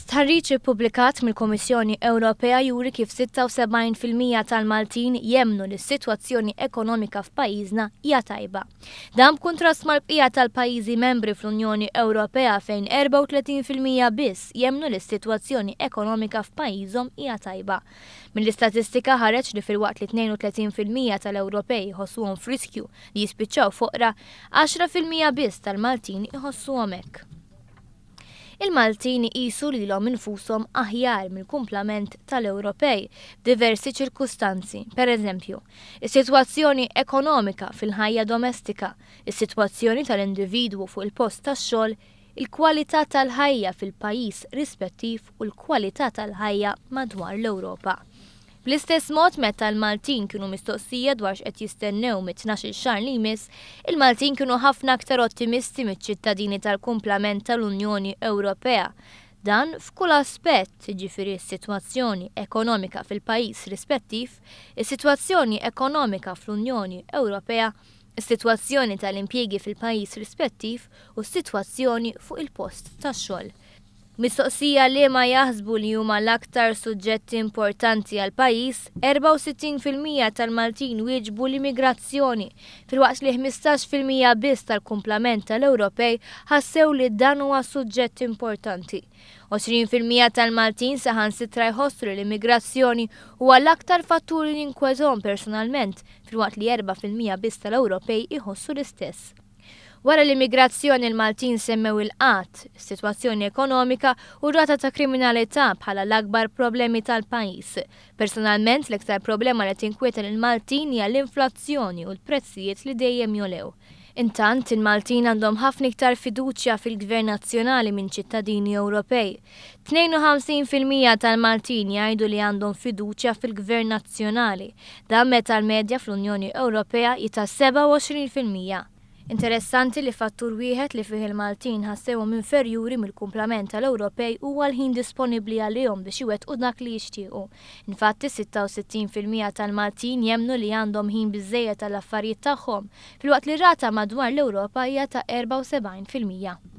Stħarriġ ippubblikat mill-Kummissjoni Ewropea juri kif 76% tal-Maltin jemmnu li s-sitwazzjoni ekonomika f'pajjiżna hija tajba. Dan b'kuntrast mal-bqija tal-pajjiżi membri fl-Unjoni Ewropea fejn 34% biss jemmnu li s-sitwazzjoni ekonomika f'pajjiżhom hija tajba. Mill-istatistika ħareġ li filwaqt li 32% tal-Ewropej jħossuhom f'riskju li jispiċċaw foqra, 10% biss tal-Maltin iħossuhom hekk. Il-Maltin iqisu lilhom infushom aħjar mill-kumplament tal-Ewropej f'diversi ċirkustanzi, pereżempju, is-sitwazzjoni ekonomika fil-ħajja domestika, is-sitwazzjoni tal-individwu fuq il-post tax-xogħol, il-kwalità tal-ħajja fil-pajjiż rispettiv u l-kwalità tal-ħajja madwar l-Ewropa. Bl-istess mod meta l-Maltin kienu mistoqsija dwar x'qed jistennew mit-tnax-il xahar li jmiss, il-Maltin kienu ħafna aktar ottimisti miċ-ċittadini tal-kumplament tal-Unjoni Ewropea. Dan f'kull aspett, jiġifieri s-sitwazzjoni ekonomika fil-pajjiż rispettiv, is-sitwazzjoni ekonomika fl-Unjoni Ewropea, is-sitwazzjoni tal-impjiegi fil-pajjiż rispettiv u s-sitwazzjoni fuq il-post tax-xogħol. Mistoqsija liema jaħsbu li huma l-aktar suġġetti importanti għall-pajjiż, 64% tal-Maltin wieġbu l-immigrazzjoni, filwaqt li 15% biss tal-kumplament tal-Ewropej ħassew li dan huwa suġġett importanti. 20% tal-Maltin saħansitra jħossu li l-immigrazzjoni huwa l-aktar fattur li jinkwetahom personalment, filwaqt li 4% biss tal-Ewropej iħossu l-istess. Wara l-immigrazzjoni l-Maltin semmew il-qgħad, is-sitwazzjoni ekonomika u r-rata ta' kriminalità bħala l-akbar problemi tal-pajjiż. Personalment l-iktar problema li tinkwieta lill-Maltin hija l-inflazzjoni u l-prezzijiet li dejjem jogħlew. Intant, il-Maltin għandhom ħafna iktar fiduċja fil-Gvern Nazzjonali minn ċittadini Ewropej. 52% tal-Maltin jgħidu li għandhom fiduċja fil-Gvern Nazzjonali. Dan meta l-medja fl-Unjoni Ewropea hi ta' 27%. Interessanti li fattur wieħed li fih il-Maltin ħassewhom inferjuri mill-kumplament tal-Ewropej huwa l-ħin disponibbli għalihom biex iwettqu dak li jixtiequ. Infatti 66% tal-Maltin jemmnu li għandhom ħin biżżejjed għall-affarijiet tagħhom, filwaqt li r-rata madwar l-Ewropa hija ta' 74%.